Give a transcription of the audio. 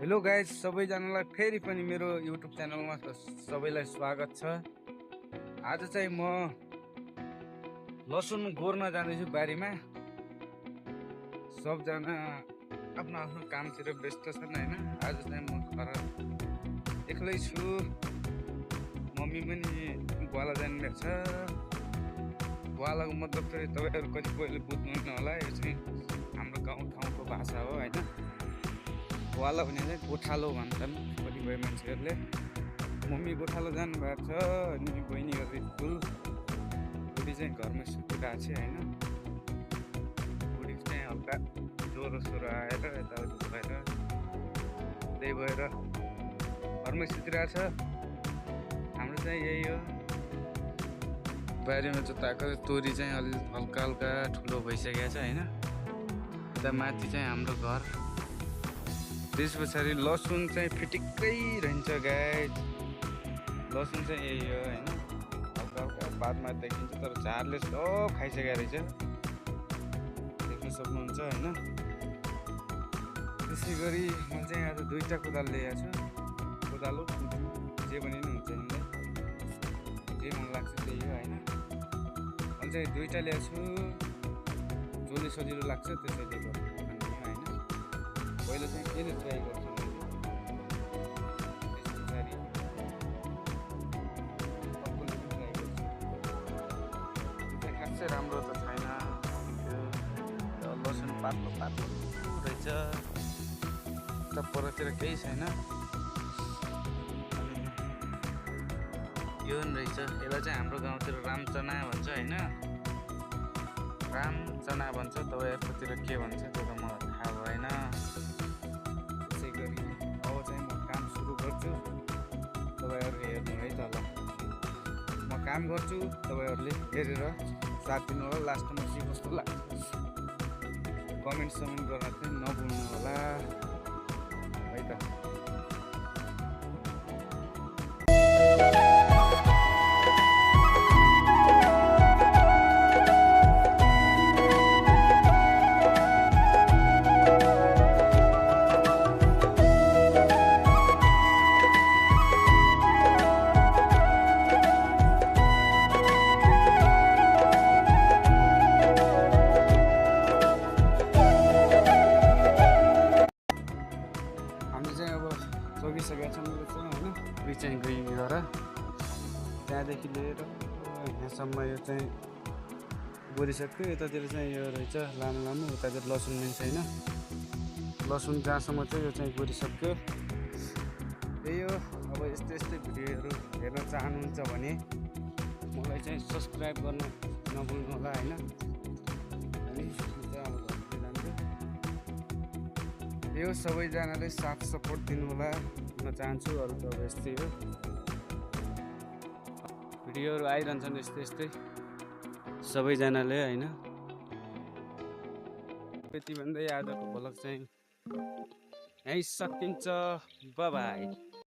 Hello guys, सबैजनालाई फेरि पनि मेरो युट्युब च्यानलमा सबैलाई स्वागत छ। आज चाहिँ म लसुन गोर्न जाँदैछु बारीमा। सबजना आफ्नो आफ्नो कामतिर व्यस्त छन् हैन। आज चाहिँ म घर एक्लै छु। मम्मी पनि ग्वाला जानुभएको छ। ग्वालाको मतलब चाहिँ तपाईँहरू कतिपयले बुझ्नुहुन्न होला, यो चाहिँ हाम्रो गाउँठाउँको भाषा हो हैन। ग्वाला भने चाहिँ गोठालो भन्छन् कतिपय मान्छेहरूले। मम्मी गोठालो जानुभएको छ अनि बहिनीहरू स्कुल। बुढी चाहिँ घरमै सुतिरहेको छ हैन। बुढीको चाहिँ हल्का ज्वरो सोरो आएर यताउति भएर त्यही भएर घरमै सुतिरहेको छ। हाम्रो चाहिँ यही हो, बारीमा जोताएको तोरी चाहिँ अलि हल्का हल्का ठुलो भइसकेको छ हैन। यता माथि चाहिँ हाम्रो घर। त्यस पछाडि लसुन चाहिँ फिटिक्कै रहन्छ गाइज। लसुन चाहिँ यही हो हैन, हल्का हल्का बादमा देखिन्छ तर झारले सब खाइसकेको रहेछ, देख्न सक्नुहुन्छ हैन। त्यसै गरी मैले चाहिँ आज दुईवटा कोदालो ल्याएको छु। कोदालो जे भने पनि हुन्छ यिनलाई, जे मन लाग्छ त्यही हो हैन। मैले चाहिँ दुईवटा ल्याएको छु, जसले सजिलो लाग्छ त्यसैले गर्नु हैन। पहिला चाहिँ केले ट्राई गर्छु, त्यस पछाडि अर्कोले पनि ट्राई गर्छु। चाहिँ खासै राम्रो त छैन त्यो लसुन, पातलो पातलो रहेछ। त परतिर केही छैन। यो पनि रहेछ। यसलाई चाहिँ हाम्रो गाउँतिर रामचना भन्छ हैन, रामचना भन्छ। तपाईँहरूकोतिर के भन्छ त्यो त मलाई थाहा भएन। त्यसै गरी अब चाहिँ म काम सुरु गर्छु, तपाईँहरू हेर्नु है त ल। म काम गर्छु, तपाईँहरूले हेरेर साथ दिनु होला। लास्टमा के कस्तो लाग्छ कमेन्ट समेन्ट गर्न चाहिँ नभुल्नु होला है त। सकिसकेका छन् होइन। दुई चाहिँ गएर त्यहाँदेखि लिएर यहाँसम्म यो चाहिँ गोरिसक्यो। यतातिर चाहिँ यो रहेछ लामो लामो, उतातिर लसुन लिन्छ होइन। लसुन जहाँसम्म चाहिँ यो चाहिँ गोरिसक्यो। त्यही हो। अब यस्तै यस्तै भिडियोहरू हेर्न चाहनुहुन्छ भने मलाई चाहिँ सब्सक्राइब गर्न नभुल्नु होला होइन। अनि अब घरतिर जान्छु। यो सबैजनाले साथ सपोर्ट दिनु होला भन्न चाहन्छु। अरू त अब यस्तै हो, भिडियोहरू आइरहन्छन् यस्तै यस्तै सबैजनाले होइन। यति भन्दै आजको भ्लग चाहिँ यहीँ सकिन्छ। Bye bye.